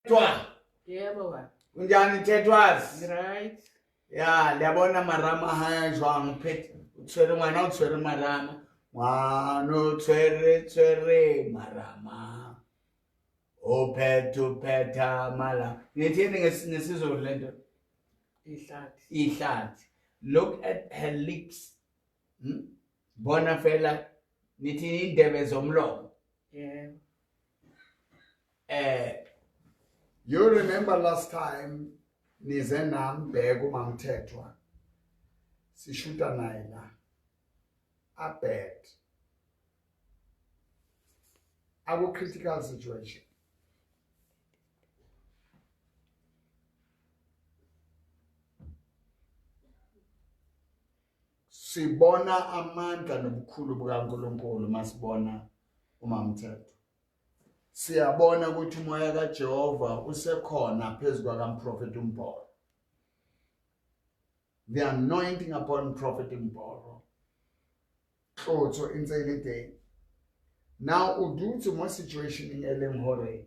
Thwa. Yebo baba. Unjani Thethwazi? Right. Ya, le a bona marama a hae a jwang o phethe o tshwere ngwana o tshwere marama. Ngwana o tshwere tshwere marama. O phethe phetha mala. Ngithini ngesiZulu lento? Ihlathi. Ihlathi. Look at her lips. Bona fela nithi indebe zomlomo. Yebo. You remember last time nize nami bheka uMamthethwa sishuta naye la abed aku critical situation. Sibona amandla nobukhulu bukaNkulunkulu masibona uMamthethwa. Siyabona ukuthi umoya kaJehova usekhona phezu kwakamprofeti uMboro. The anointing upon Prophet Mboro. Tlotso e ntse e le teng. Now o dutse mo situation e leng hore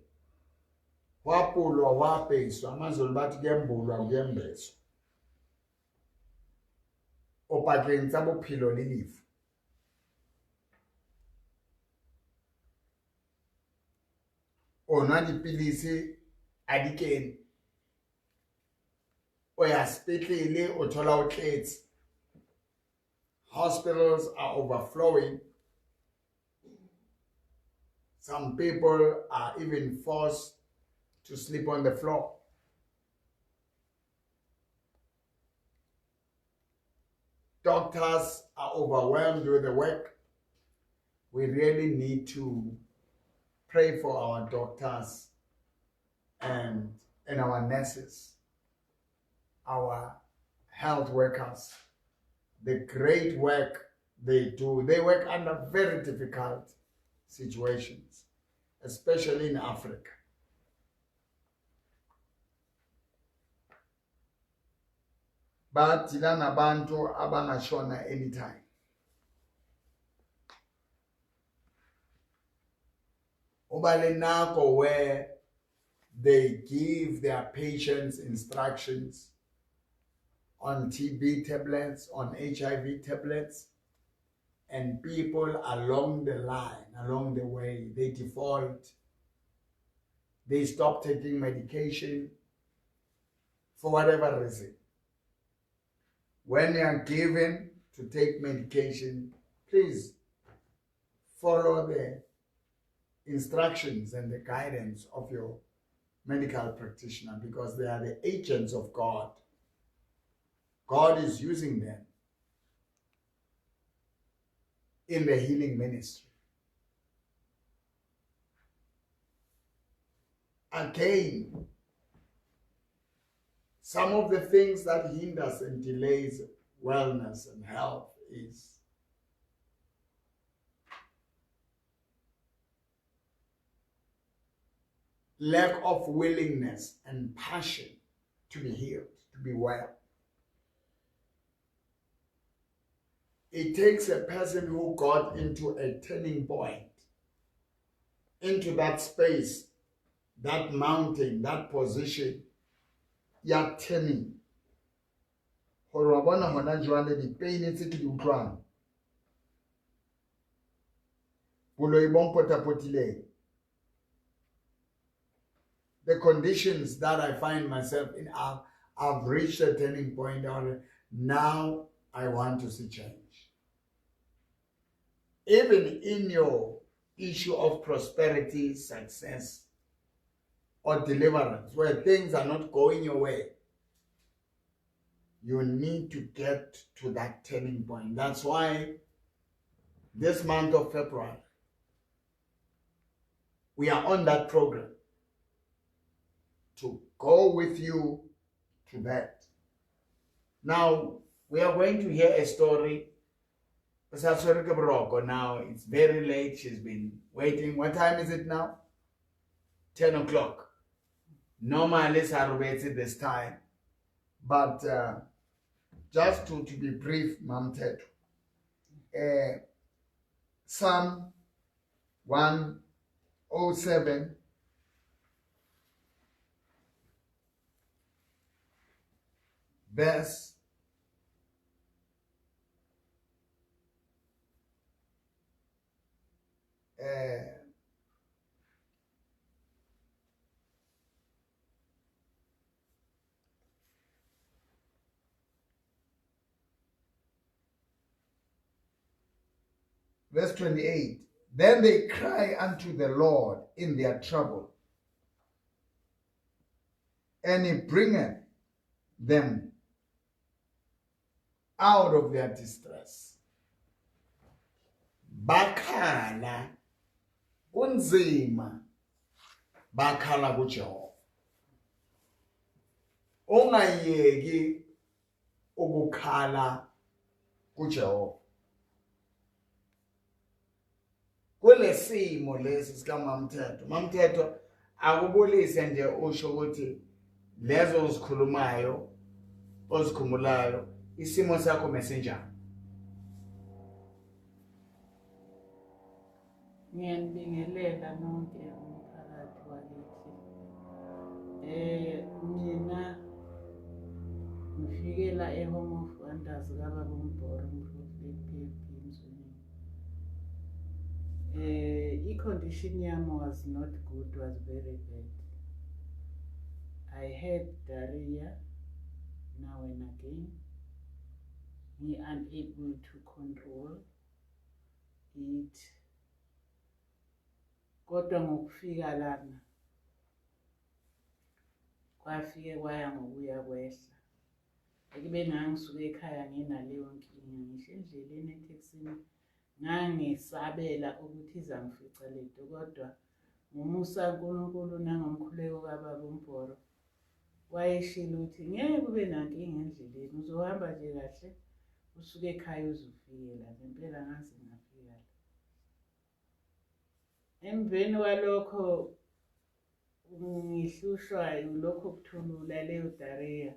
ho apolwa, ho apeswa, amaZulu bathi kuyembulwa, kuyembeswa. O pakeng tsa bophelo le lefu. O nwa dipilisi a di kene. O ya sepetlele o thola o tletse. Hospitals are overflowing. Some people are even forced to sleep on the floor. Doctors are overwhelmed with the work. We really need to pray for our doctors and our nurses, our health workers, the great work they do. They work under very difficult situations, especially in Africa. Badila nabantu abangashona anytime. Uba le nako where they give their patients instructions on TB tablets, on HIV tablets, and people along the line, along the way, they default. They stop taking medication for whatever reason. When you are given to take medication, please follow the instructions and the guidance of your medical practitioner, because they are the agents of God. God is using them in the healing ministry. Again, some of the things that hinders and delays wellness and health is lack of willingness and passion to be healed, to be well. It takes a person who got into a turning point, into that space, that mountain, that position, ya turning. Gore wa bona hona jwale di-pain tse ke di utlwang, boloi bo mpotapotileng, the conditions that I find myself in, I've reached a turning point. Now I want to see change. Even in your issue of prosperity, success, or deliverance, where things are not going your way, you need to get to that turning point. That's why this month of February, we are on that program to go with you to that. Now, we are going to hear a story. Now, it's very late. She's been waiting. What time is it now? 10 o'clock. Normally, Sarubetsi this time. But just to be brief, Mam Tetu, Psalm 107, verse 28. Then they cry unto the Lord in their trouble, and he bringeth them out of their distress. Bakhala kunzima, bakhala kuJehova. Ungayeki ukukhala kuJehova. Kulesimo lesi sika Mamthetho, Mamthetho akubulise nje usho ukuthi lezo ozikhulumayo ozikhumbulayo isimo sakho mesinjani. Ngiyanibingelela nonke umphakathi wakithi. Mina ngifikela eHome of Wonders kaBaba uMbhoro uMprofeti P.P. Mzwinini. I-condition yami was not good, was very bad. I had diarrhea now and again. Me unable to control it. Kodwa ngokufika lana kwafike kwaya ngokuya kwehla. Ekubeni ngangisuke ekhaya nginaleyo nkinga, ngisho endleleni etekisini ngangisabela ukuthi izangifica lento, kodwa ngomusa kaNkulunkulu nangomkhuleko kaBaba uMbhoro wayeshilo ukuthi ngeke kube nankinga endleleni, uzohamba nje kahle usuke ekhaya uzofike la. Ngempela ngaze ngafika la. Emveni kwalokho ngihlushwa lokho kuthulula leyo diarrhea,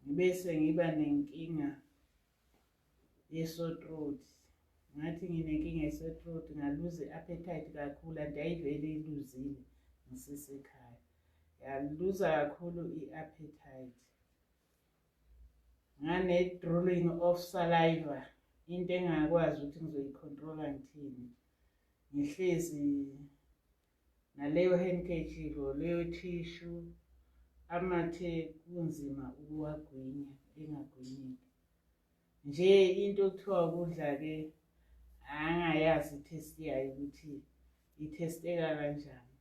ngibese ngiba nenkinga ye-sore throat. Ngathi nginenkinga ye-sore throat, ngaluza i-appetite kakhulu, anti ayivele iluzile ngisesekhaya. Yaluza kakhulu i-appetite. Ngane-drooling of saliva, into engakwazi ukuthi ngizoyicontrola ngithini. Ngihlezi naleyo handkerchief or leyo tissue, amathe kunzima ukuwagwinya, engagwinyeki. Nje into okuthiwa ukudla-ke angayazi i-taste yayo ukuthi ithesteka kanjani.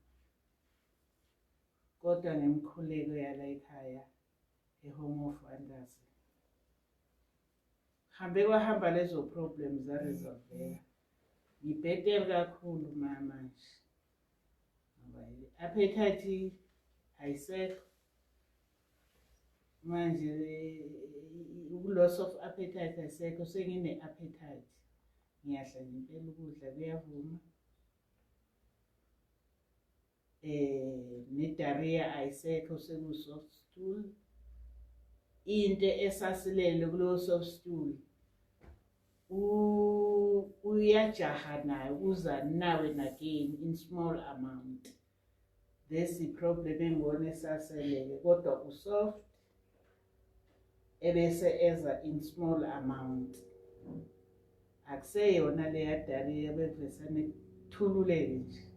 Kodwa ngemkhuleko yala ekhaya eHome of Wonders, hambe kwahamba lezo problems zaresolveka. Ngibhetere kakhulu manje. Ngoba i-appetite ayisekho. Manje loss of appetite ayisekho, sengine-appetite. Ngiyadla nje impela ukudla kuyavuma. Ne-diarrhea ayisekho, seku-soft stool. Into esasilele kulowo soft stool uyajaha nayo uza now and again in small amount. This i-problem engibona esaselele, kodwa usoft ebese eza in small amount. Akuseyona leya diarrhea bevesane kuthululeke nje.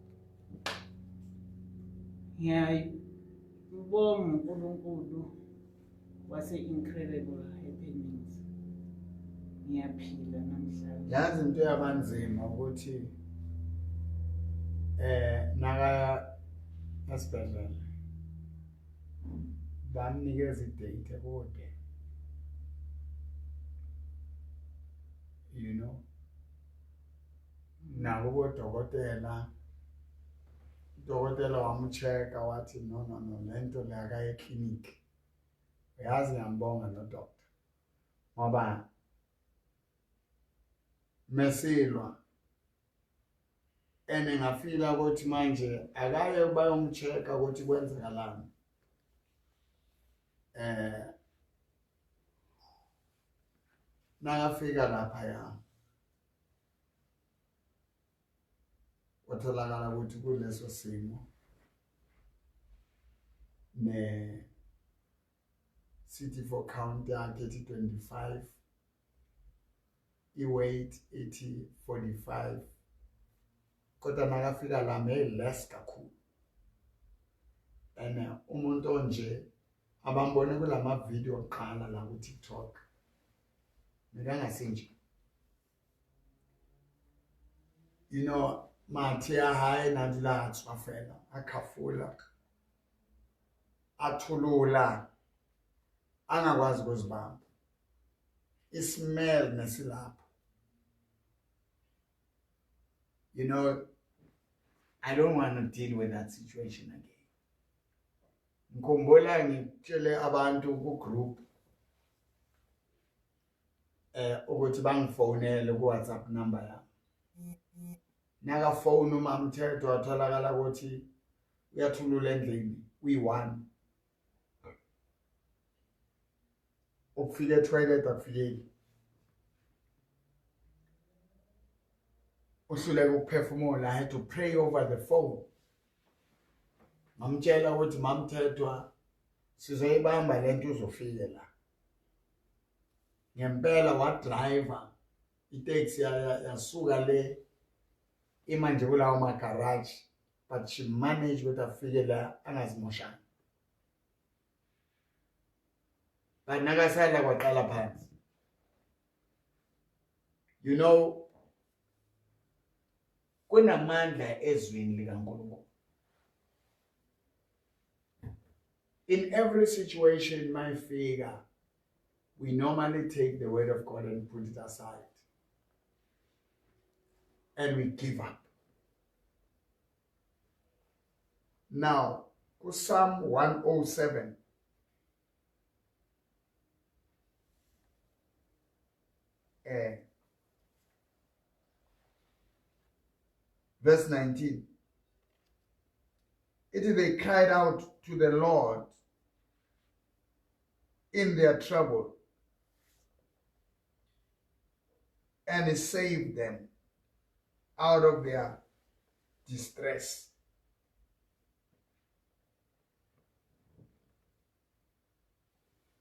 Ngiyayibonga uNkulunkulu wase-Incredible Happenings. Ngiyaphila namhlanje. Yazi into yabanzima ukuthi nakaya esibhedlela bamnikeza idate kude, you know, nabo bodokotela, udokotela wamuchecka wathi no no no, lento le akaye clinic. Uyazi ngiyambonga no doctor ngoba mesilwa ene ngafila ukuthi manje akaye bayomchecka ukuthi kwenzakalani. Nakafika lapha ya kwatholakala ukuthi kuleso simo ne CD4 count yakhe ethi 25, i-weight ethi 45, kodwa nakafika la less kakhulu. And umuntu onje abambone kulama video oqala la ku TikTok bekangasinje, you know, mathe a hae na dula a tswa fela, a khafula, a thulula, angakwazi ukuzibamba, ismell nesilapho. You know, I don't want to deal with that situation again. Ngikhumbula ngitshele abantu ku group ukuthi bangifonele ku WhatsApp number yami. Naka phone uMamthetho watholakala ukuthi uyathulula endlini uyi-1. Ukufika etoilet akufikeki. Uhluleka ukuphefumula. I had to pray over the phone. Ngamtshela ukuthi Mamthethwa sizoyibamba lento uzofike la. Ngempela wa driver itaxi yasuka le ima nje kulawo ma garage, but she managed ukuthi afike la angazimoshanga. But nakasala kwaqala phansi. You know, kunamandla ezwini likaNkulunkulu. In every situation, my figure, we normally take the word of God and put it aside. And we give up. Now, Psalm 107. Verse 19. It is they cried out to the Lord in their trouble, and he saved them out of their distress.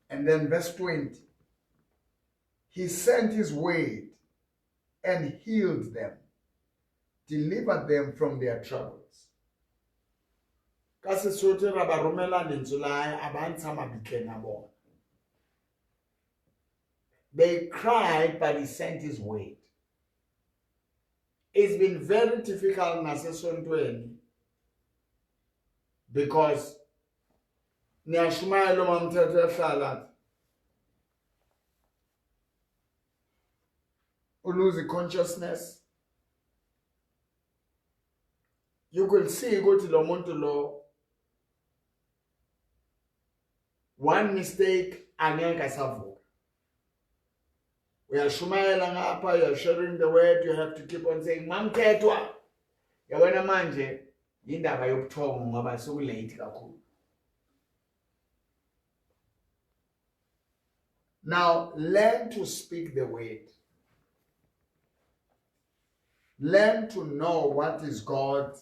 And then verse 20, he sent his word and healed them, delivered them from their troubles. Ka Sesotho ra ba romela lentswe la hae, a ba ntsha mabitleng a bona. They cried, but he sent his word. It's been very difficult nasesontweni because niyashumayela uMamthetho ehlala lose consciousness. You could see ukuthi lo muntu lo one mistake angeke asavuka. Uyashumayela ngapha, you are sharing the word, you have to keep on saying Mamthethwa. Yabona manje indaba yobuthongo ngoba sekulate kakhulu. Now learn to speak the word. Learn to know what is God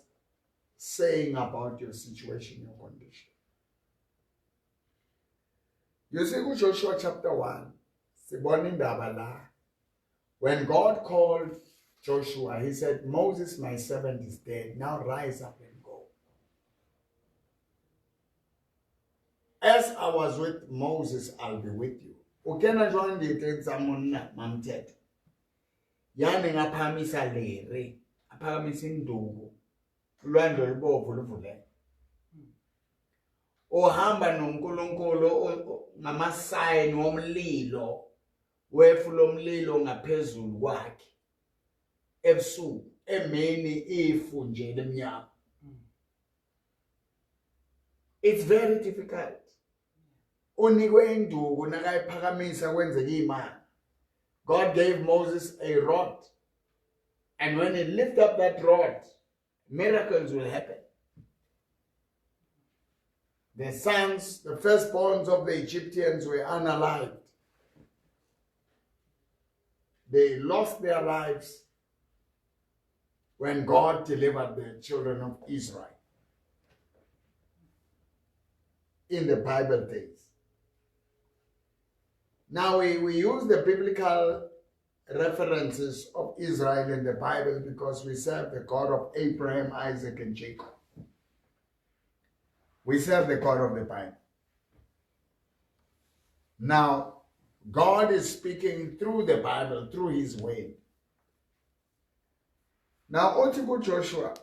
saying about your situation, your condition. You see, Joshua chapter 1, sibona indaba la. When God called Joshua, he said, Moses, my servant, is dead. Now rise up and go. As I was with Moses, I'll be with you. Ukena jwang dieteng tsa monna Mamthetho? Yani ngaphakamisa lere, aphakamisa induku, ulwandle olubovu luvuleke. Uhamba noNkulunkulu ngamasayini womlilo, wefu lomlilo ngaphezulu kwakhe. Ebusuku, emini ifu nje lemnyama. It's very difficult. Unikwe induku nakayiphakamisa kwenzeka imali. God gave Moses a rod, and when he lifted up that rod, miracles will happen. The sons, the firstborns of the Egyptians were unalived. They lost their lives when God delivered the children of Israel in the Bible days. Now we use the biblical references of Israel in the Bible because we serve the God of Abraham, Isaac, and Jacob. We serve the God of the Bible. Now, God is speaking through the Bible, through his word. Now, uthi kuJoshua,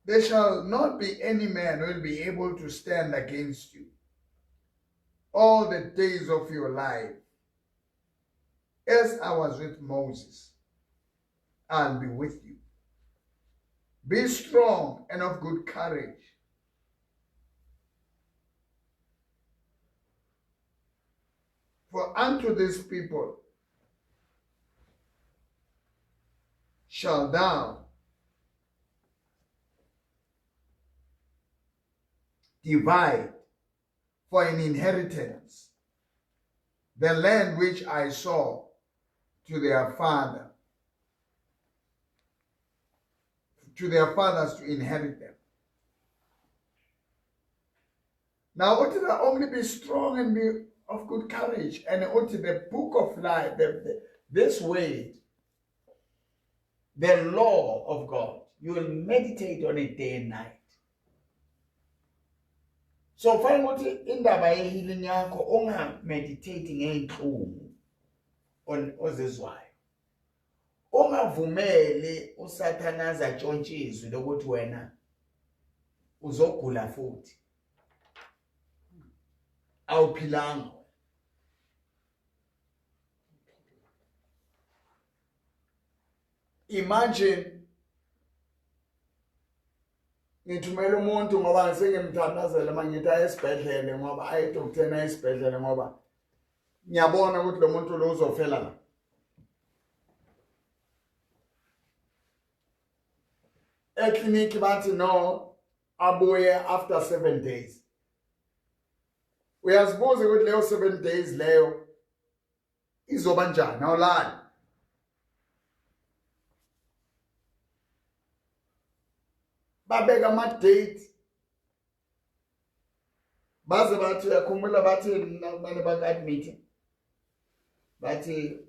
there shall not be any man who will be able to stand against you all the days of your life. As I was with Moses, I'll be with you. Be strong and of good courage. For unto this people shall thou divide for an inheritance the land which I saw to their father, to their fathers to inherit them. Now, ought to only be strong and be of good courage, and ought to the book of life, this way, the law of God, you will meditate on it day and night. So fanele ukuthi indaba ye-healing yakho unga-meditate ngey'nhlungu ozizwayo. Ungavumeli uSathane aze atshontshe izwi lokuthi wena uzogula futhi. Awuphilanga. Imagine ngithumela umuntu ngoba sengimthandazela uma ngithi aye esibhedlele ngoba aye edokoteni aye esibhedlele ngoba ngiyabona ukuthi lo muntu lo uzofela la. Ekliniki bathi no, abuye after 7 days. Uyazibuza ukuthi leyo 7 days leyo izoba njani, awulali. Babeka ama-date baze bathi uyakhumbula bathi kumele baku-admit, bathi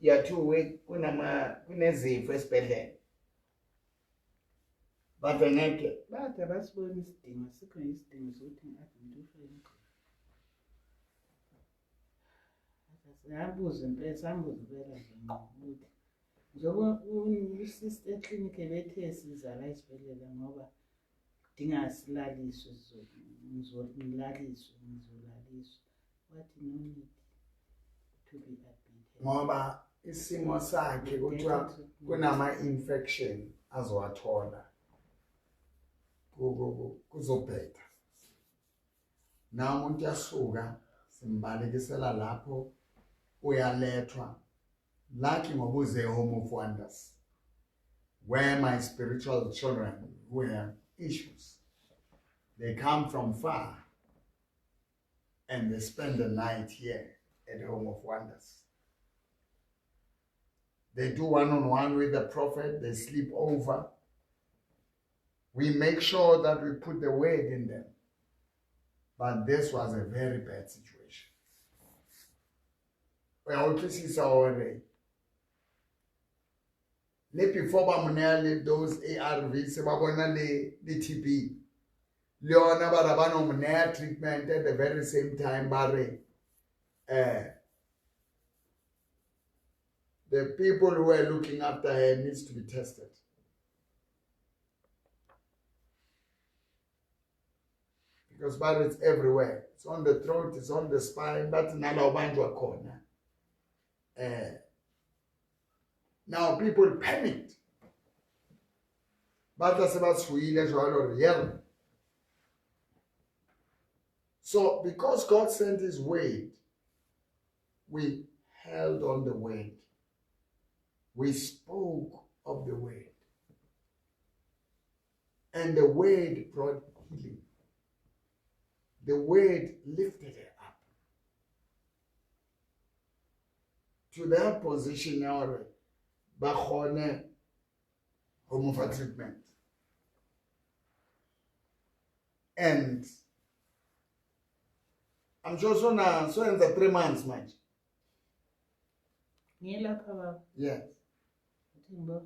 ya 2 week kunezifo esibhedlela, bathi ngeke bathi abasiboni isidingo, asikho isidingo sokuthi ngi-admit ufake. Sambuza impela, sambuza impela nje ngqo ukuthi njengoba usister eklinikhi ebethe sizala esibhedlela ngoba kudinga silaliswe, ngizolaliswa, ngizolaliswa. Wathi no need to be admitted. Ngoba isimo sakhe kuthiwa kunama-infection azowathola, kuzobheda. Na umuntu uyasuka simbalekisela lapho uyalethwa. Lucky ngoba uze Home of Wonders, where my spiritual children who have issues, they come from far and they spend the night here at Home of Wonders. They do one-on-one with the prophet, they sleep over. We make sure that we put the word in them. But this was a very bad situation. Uyawuthusisa hore le before ba mo neya le those ARVs ba bona le TB le yona ba ra ba no mo neya treatment at the very same time ba re the people who are looking after her needs to be tested. Because but it's everywhere. It's on the throat, it's on the spine, but nala ubanjwa khona. Now people panicked. But so because God sent his word, we held on the word. We spoke of the word. And the word brought healing. The word lifted her up to that position now, ba kgone ho mo fa treatment. And I'm sure sona soyenza 3 months manje. Ngiyelapha baba. Yes. Uthi ngibo.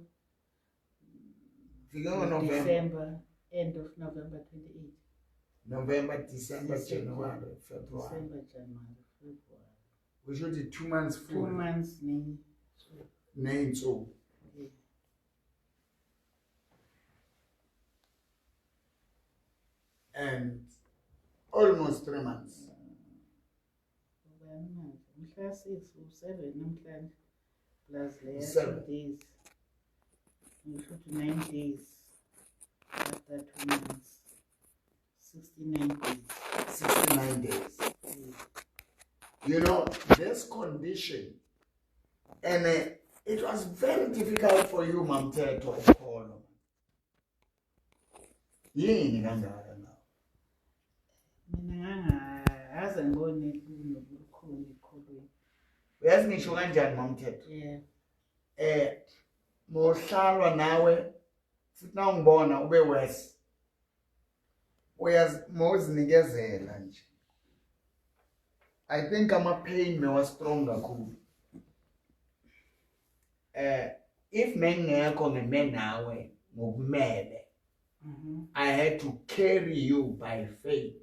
Fike ngo-November. December, end of November 28. November, December, January, February. December, January, February. Kusho ukuthi 2 months full. 2 months ne. Ney'nsuku. Yeah. And almost 3 months. Mhla 6 u 7 namhlanje plus leya 2 days. Ngisho ukuthi 9 days after 2 months. 69 days. 69 days. Yeah. You know, this condition, and it was very difficult for you, Mamthetho, ukukholwa. Yini kangaka nawe? Mina ngangaze ngibone kunobukhuni ekukholweni. Uyazi ngisho kanjani, Mamthetho? Yeah. Mohlalwa nawe futhi na ungibona ube worse. Uyazi mozinikezela nje. I think ama pain me was strong kakhulu. If mengekho ngime nawe ngokumele, I had to carry you by faith.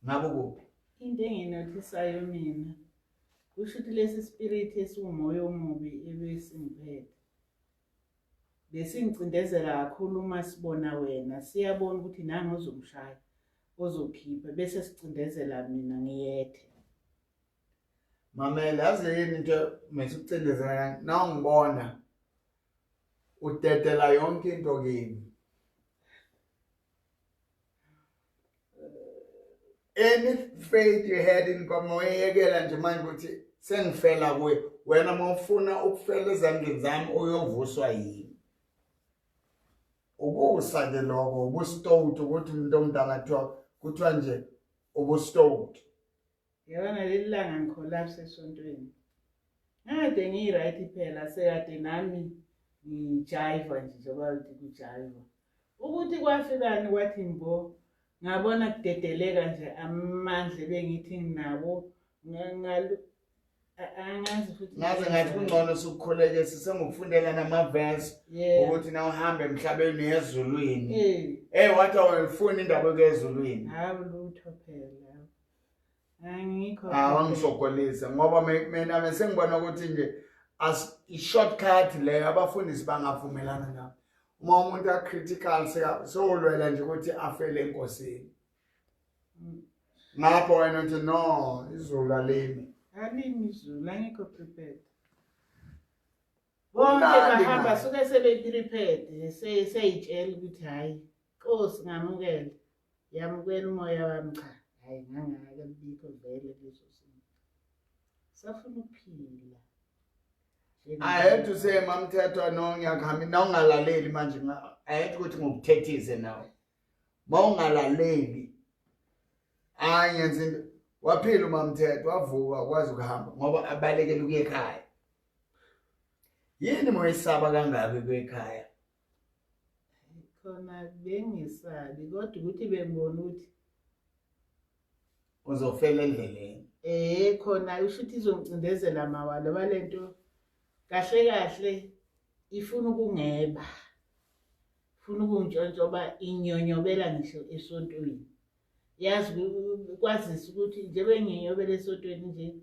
Ngabe kuphi? Into enginothisayo mina kusho ukuthi lesi spirit esiwumoya omubi ebesingiphethe besingicindezela kakhulu uma sibona wena, siyabona ukuthi nangu ozomshaya ozokhipha, bese sicindezela mina ngiyethe. Mamela, yazi yini into mesikucindezela na ungibona udedela yonke into kimi. Any faith you had in God, moyekela nje manje ukuthi sengifela kuwe. Wena mawufuna ukufela ezandleni zami uyovuswa yini? Ukusa ke lokho ubustowed ukuthi umuntu omdala kuthiwa nje ubustowed. Yabona leli langa ngicollapse esontweni. Ngade ngiyi-right phela, sekade nami ngijiva nje njengoba kujiva. Ukuthi kwafikani kwathi mbo ngabona kudedeleka nje amandla bengithi nginabo, angazi futhi. Ngaze ngathi kungcono sukukhuleke sisengokufundela namavesi ukuthi na uhambe emhlabeni ezulwini. Wathi awuyifuni indaba yokuya ezulwini. Hawu lutho phela. Angikho. Awangisokolisa ngoba mina bese ngibona ukuthi nje as i-shortcut leyo abafundisi bangavumelana nabo. Uma umuntu a-critical sewulwela nje ukuthi afele enkosini. Ngapho wena uthi no, izulu alimi. Alimi izulu, angikho prepared. Bonke bahamba suke sebe-prepared, seyitshela ukuthi hhayi, Nkosi ngamukele. Yamukela umoya wami, cha. Hhayi ngangake bikho vele leso simo. Safuna ukuphila. I had to say, Mamthetho, no, ngiyakuhamba na ungalaleli manje. I had ukuthi ngikuthethise nawe. Mawungalaleli. Hayi ngenza into. Waphila uMamthetho, wavuka wakwazi ukuhamba ngoba abalekele ukuya ekhaya. Yini moyisaba kangaka ukuya ekhaya? Khona bengisabi kodwa ukuthi bengibona ukuthi uzofela endleleni. Khona usho ukuthi izongicindezela mawalo balento kahle kahle ifuna ukungeba. Ifuna ukungintshontshoba inyonyobela ngisho esontweni. Yazi kwazisa ukuthi njengoba nginyonyobela esontweni nje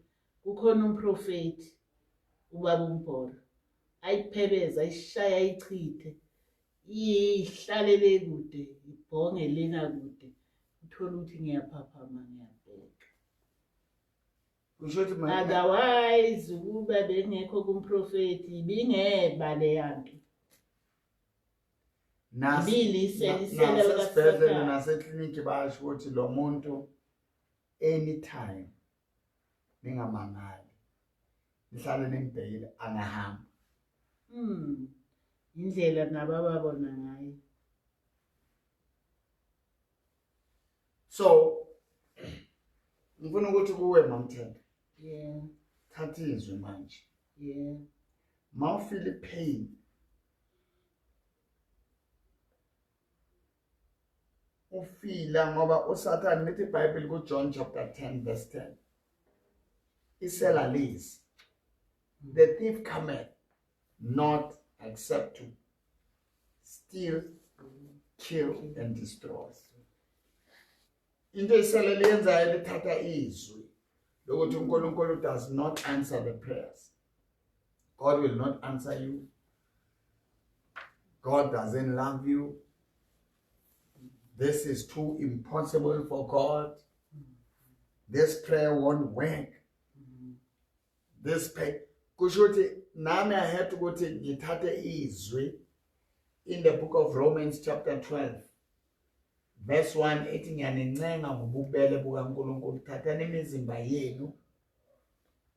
kukhona umprofeti ubaba uMbholo ayiphebeza ayishaya ayichithe ihlalele kude ibhonge lena kude uthola ukuthi ngiyaphaphama ngiyabheka. Kusho ukuthi otherwise ukuba bengekho kumprofeti ibingeba leyanto. Nasesibhedlela nasekliniki bayasho ukuthi lo muntu anytime ningamangali nihlale nimbhekile angahamba. Indlela nabo ababona ngayo. So ngifuna ukuthi kuwe Mamthetho. Yeah. Thatha izwi manje. Yeah. Mawufeel pain. Ufila ngoba uSathane lithi iBhayibheli kuJohn chapter 10 verse 10. Isela lezi. The thief cometh not except to steal, kill and destroy. Into isela liyenzayo lithatha izwi lokuthi uNkulunkulu does not answer the prayers. God will not answer you. God doesn't love you. This is too impossible for God. This prayer won't work. This prayer kusho ukuthi nami I had ukuthi ngithathe izwi in the book of Romans chapter 12 verse 1 ethi ngiyanincenga ngobubele bukaNkulunkulu, thathani imizimba yenu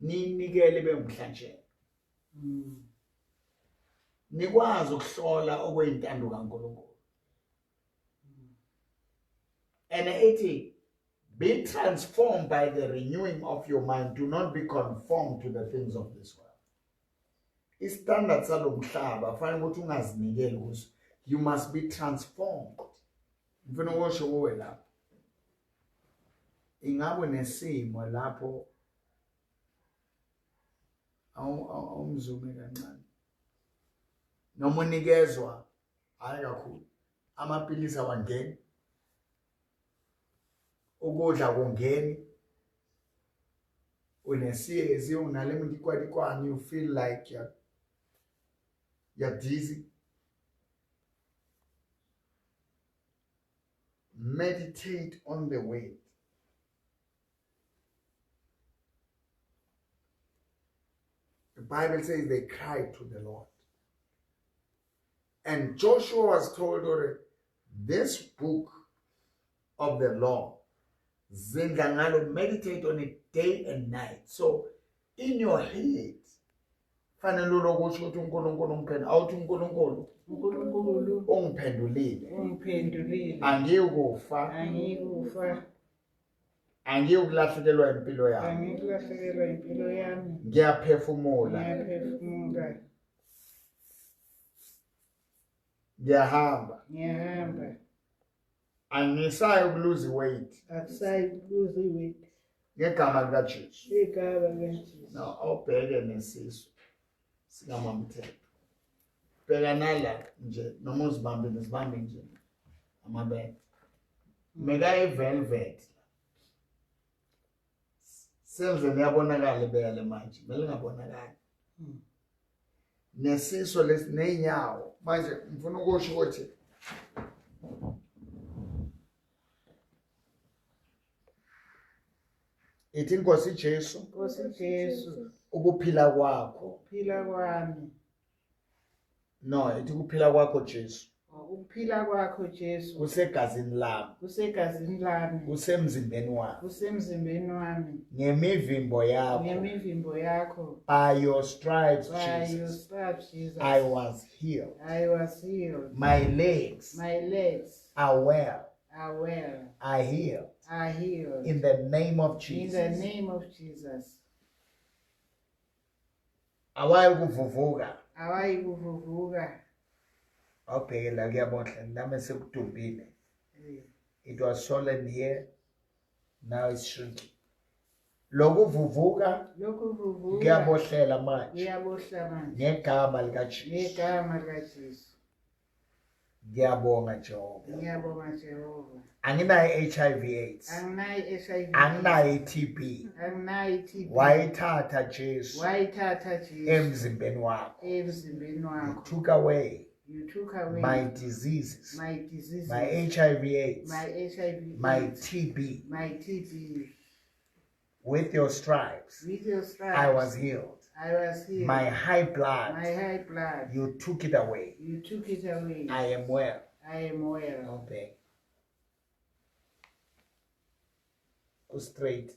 niyinikele ibe ngumhlatshelo. Nikwazi ukuhlola okuyintando kaNkulunkulu. And ethi be transformed by the renewing of your mind, do not be conformed to the things of this world. Istandard salomhlaba fanele ukuthi ungazinikeli kuso. You must be transformed. Ngifuna ukusho kuwe lapho, ingabe nesimo lapho awumzume kancane noma unikezwa hayi kakhulu amapilisi awangeni, ukudla kungeni, unesiyezi, unale mdikwadikwane, you feel like you're dizzy. Meditate on the word. The Bible says they cried to the Lord. And Joshua was told already, this book of the law, zindla ngalo, meditate on it day and night. So in your head, fanele ulokusho ukuthi uNkulunkulu ungiphendule. Awuthi uNkulunkulu uNkulunkulu ungiphendulile. Ungiphendulile. Angiyukufa. Angiyukufa. Angiyokulahlekelwa impilo yami. Angiyokulahlekelwa impilo yami. Ngiyaphefumula. Ngiyaphefumula. Ngiyahamba. Ngiyahamba. Angisayi ukuluza weight. Akusayi ukuluza weight. Ngegama likaJesu. Ngegama likaJesu. Now awubheke nesisu sikamamthetho. Bheka nala nje noma uzibambe nezibambe nje amabele. Meka ivelvet. Senze niyabonakala ibele manje, kumele ngabonakala. Nesiso lesi nenyawo. Manje ngifuna ukusho ukuthi ithi Nkosi Jesu, Nkosi Jesu, ukuphila kwakho, ukuphila kwami. No, ithi ukuphila kwakho Jesu. Ukuphila kwakho Jesu kusegazini lami, kusegazini lami, kusemzimbeni wami, kusemzimbeni wami, ngemivimbo yakho, ngemivimbo yakho, by your stripes, by Jesus, your stripes, Jesus, I was healed. I was healed. My legs, my legs are well, are well, are healed, are healed. In the name of Jesus. In the name of Jesus. Awayi kuvuvuka. Awayi kuvuvuka. Awubheke la kuyabonhla nami sekudumbile. It was swollen here, now it's shrinking. Lokuvuvuka lokuvuvuka kuyabohlela manje. Kuyabohla manje. Ngegama likaJesu. Ngegama likaJesu. Ngiyabonga Jehova. Ngiyabonga Jehova. Anginayo HIV AIDS. Anginayo HIV. Anginayo TB. Anginayo TB. Wayithatha Jesu. Wayithatha Jesu. Emzimbeni wakho. Emzimbeni wakho. You took away. You took away my diseases, my diseases, my HIV AIDS, my HIV, my TB, my TB. With your stripes, with your stripes, I was healed. I was healed. My high blood, my high blood, you took it away. You took it away. I am well. I am well. Okay. Go straight.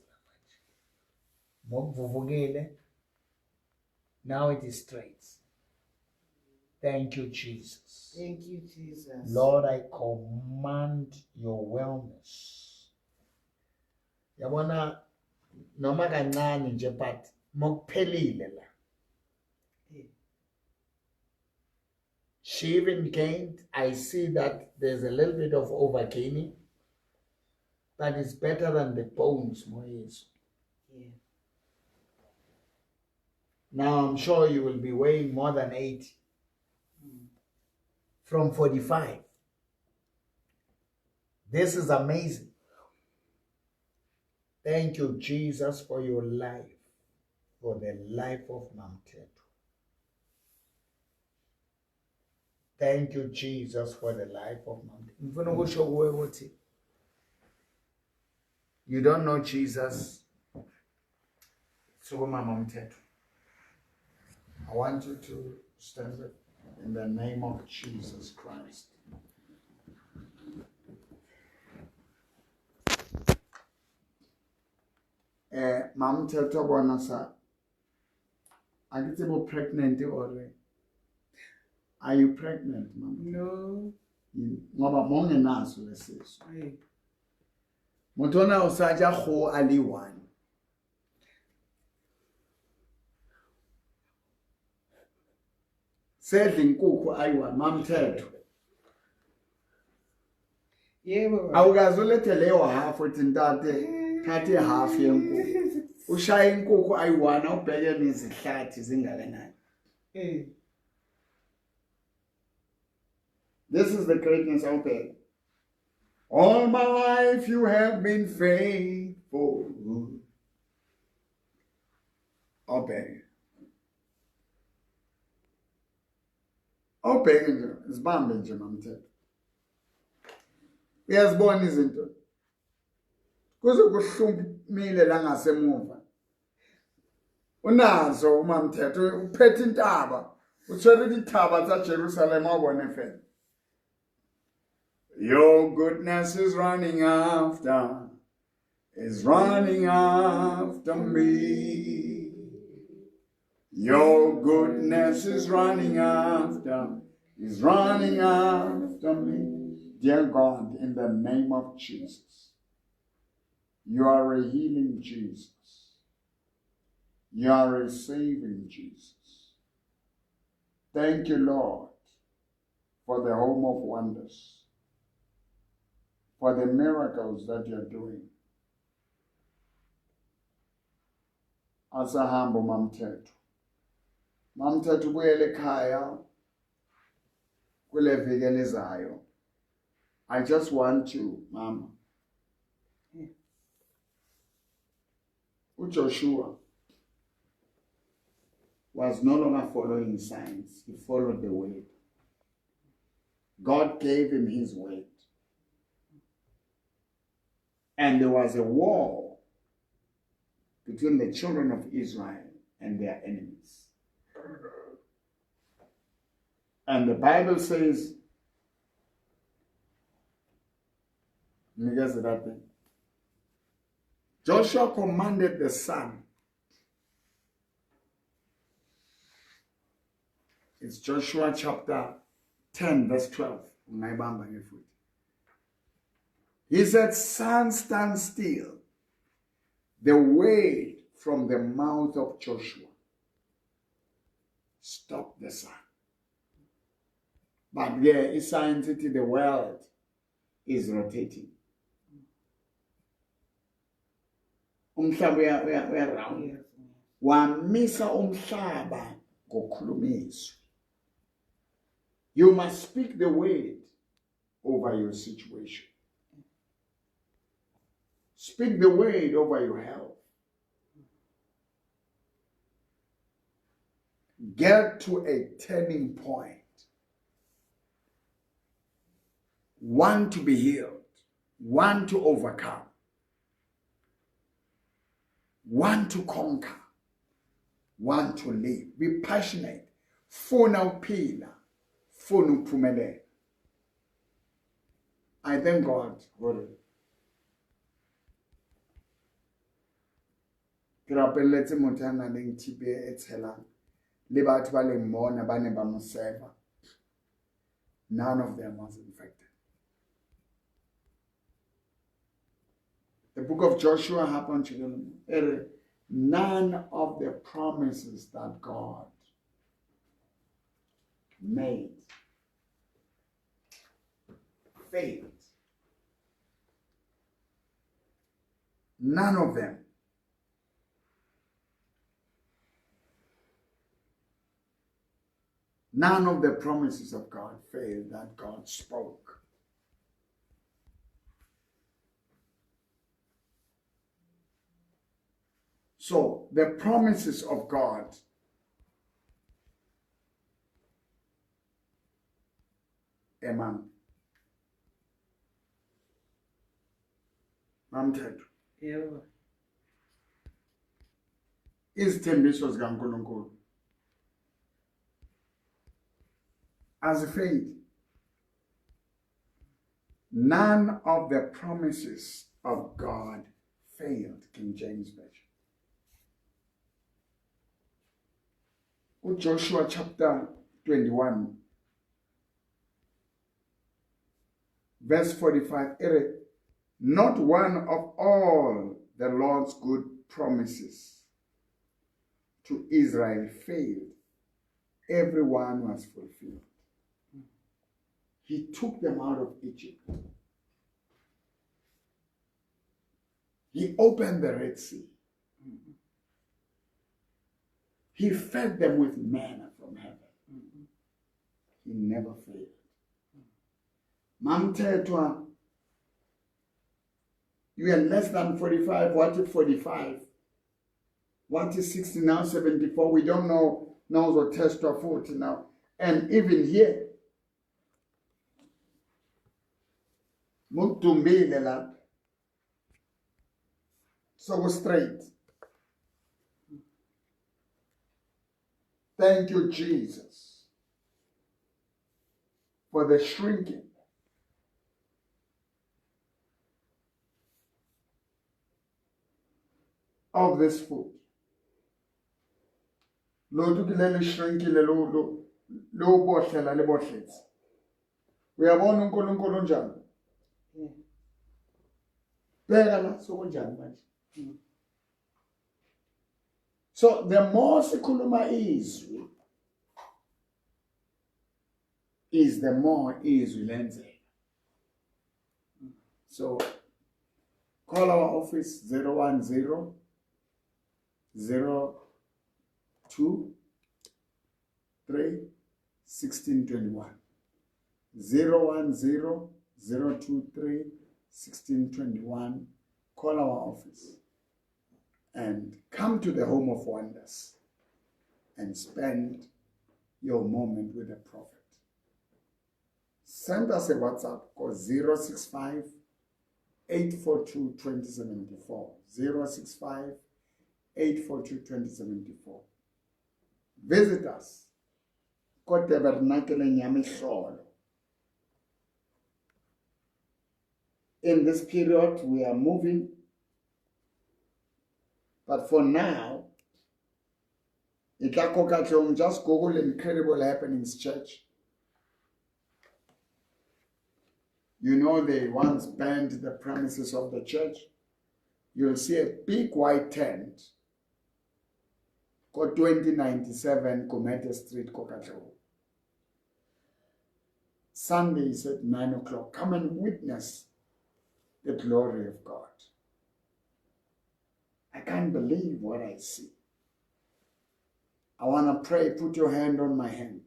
Now it is straight. Thank you, Jesus. Thank you, Jesus. Lord, I command your wellness. Yabona noma kancane nje but mokuphelile la. She even gained. I see that there's a little bit of overgaining. But it's better than the bones, Moyesu. Yeah. Now I'm sure you will be weighing more than 80. From 45. This is amazing. Thank you, Jesus, for your life, for the life of MaMthethwa. Thank you, Jesus, for the life of MaMthethwa. Ngifuna ukusho kuwe ukuthi you don't know Jesus. Sukuma, MaMthethwa. I want you to stand up in the name of Jesus Christ. MaMthethwa bona sa a ke tsebe o pregnant or are you pregnant, mama? No. Ngoba mongenaso lesisu. Hey. Motho ona o sa ja kgoho a le one. Sedla inkukhu ayi-one, MaMthethwa. Yebo. Awukaze ulethe leyo half uthi ntate thatha i-half yenkukhu. Ushaye inkukhu ayi-one awubheke nezihlathi zingakanani. Eh. This is the greatness out there. All my life you have been faithful. Awubheke. Awubheke nje, zibambe nje MaMthethwa. Uyazibona izinto. Kuze kuhlumile la ngasemuva. Unazo uMaMthethwa, uphethe intaba. Utshwere dithaba tsa Jerusalem wa bone fela. Your goodness is running after me. Your goodness is running after me. Dear God, in the name of Jesus, you are a healing Jesus. You are a saving Jesus. Thank you, Lord, for the home of wonders, for the miracles that you're doing. Asahambo MaMthethwa. MaMthethwa ubuyele ekhaya kule viki elizayo. I just want you, Mama. Yeah. Joshua was no longer following signs. He followed the word. God gave him his word. And there was a war between the children of Israel and their enemies. And the Bible says, Joshua commanded the sun. It's Joshua chapter 10, verse 12. He said, sun, stand still. The word from the mouth of Joshua stopped the sun. But yeah, it's science, the world is rotating. Umhlaba uya round. Wamisa umhlaba ngokhulumiswa. You must speak the word over your situation. Speak the word over your health. Get to a turning point. Want to be healed. Want to overcome. Want to conquer. Want to live. Be passionate. Funa ukuphila. Funa ukuphumelela. I thank God for it. Ke rapeletse motho a nang le TB e tshelang le batho ba leng mona ba ne ba mo seva. None of them was infected. The book of Joshua happened to them. None of the promises that God made failed. None of them. None of the promises of God failed that God spoke. So the promises of God Emang. Mamthetho. Yebo. Izithembiso zikaNkulunkulu azifeyili. None of the promises of God failed, King James Version. Joshua chapter 21, verse 45, not one of all the Lord's good promises to Israel failed. Every one was fulfilled. He took them out of Egypt. He opened the Red Sea. He fed them with manna from heaven. He never failed. Mamthethwa, you are less than 45. What if 45? What is 60 now? 74? We don't know. Now the test of 40 now. And even here, Muktumbile la. So go straight. Thank you, Jesus, for the shrinking of this foot. Lo tukile le shrinkile lo lo bohlela le bohletse. Uyabona uNkulunkulu unjani? Bheka la sokunjani manje. So the more sikhuluma izwi is the more izwi lenzeka. So call our office 010 02 3 1621. 010 023 1621. Call our office and come to the home of wonders and spend your moment with the prophet. Send us a WhatsApp, call 065 842 2074. 065 842 2074. Visit us. Ko tabernakeleng ya mehlolo. In this period, we are moving. But for now, just Google Incredible Happenings Church. You know they once burned the premises of the church. You'll see a big white tent. Go 2097 Komete Street, Kokatlong. Sunday is at 9 o'clock. Come and witness the glory of God. I can't believe what I see. I want to pray. Put your hand on my hand.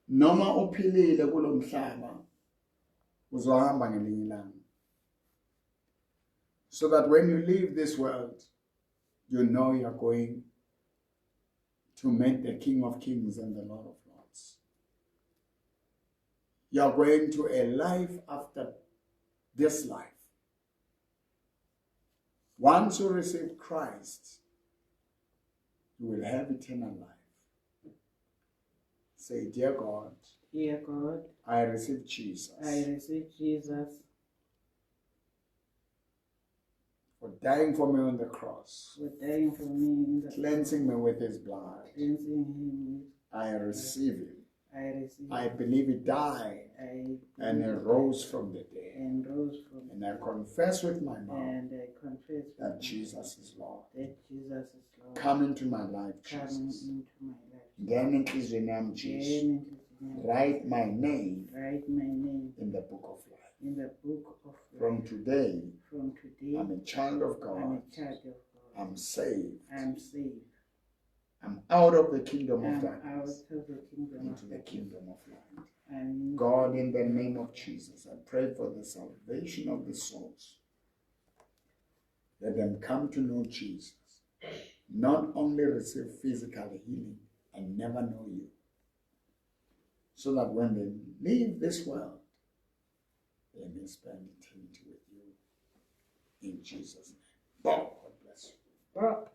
Noma uphilile kulomhlaba, uzohamba ngelinye ilanga. So that when you leave this world, you know you're going to meet the King of Kings and the Lord of Lords. You're going to a life after this life. Once you receive Christ, you will have eternal life. Say, dear God, dear God, I receive Jesus. I receive Jesus. For dying for me on the cross. For dying for me in the Cleansing me with his blood. Cleansing him with I receive him. I receive. I believe he died and he rose from the dead. And rose from And I confess with my mouth. And I confess that Jesus is Lord. That Jesus is Lord. Come into my life, Jesus. Come into my life. Ngena enhliziyweni yami, Jesus. Write my name. Write my name in the book of life. In the book of life. From today, From today, I'm a child of I'm God. a child of God. I'm saved. I'm saved. I'm out of the kingdom of I'm out darkness of the kingdom into of the darkness. kingdom of light. And God, in the name of Jesus, I pray for the salvation of the souls. Let them come to know Jesus. Not only receive physical healing and never know you, so that when they leave this world, they may spend eternity with you. In Jesus' name. God bless you. Bro.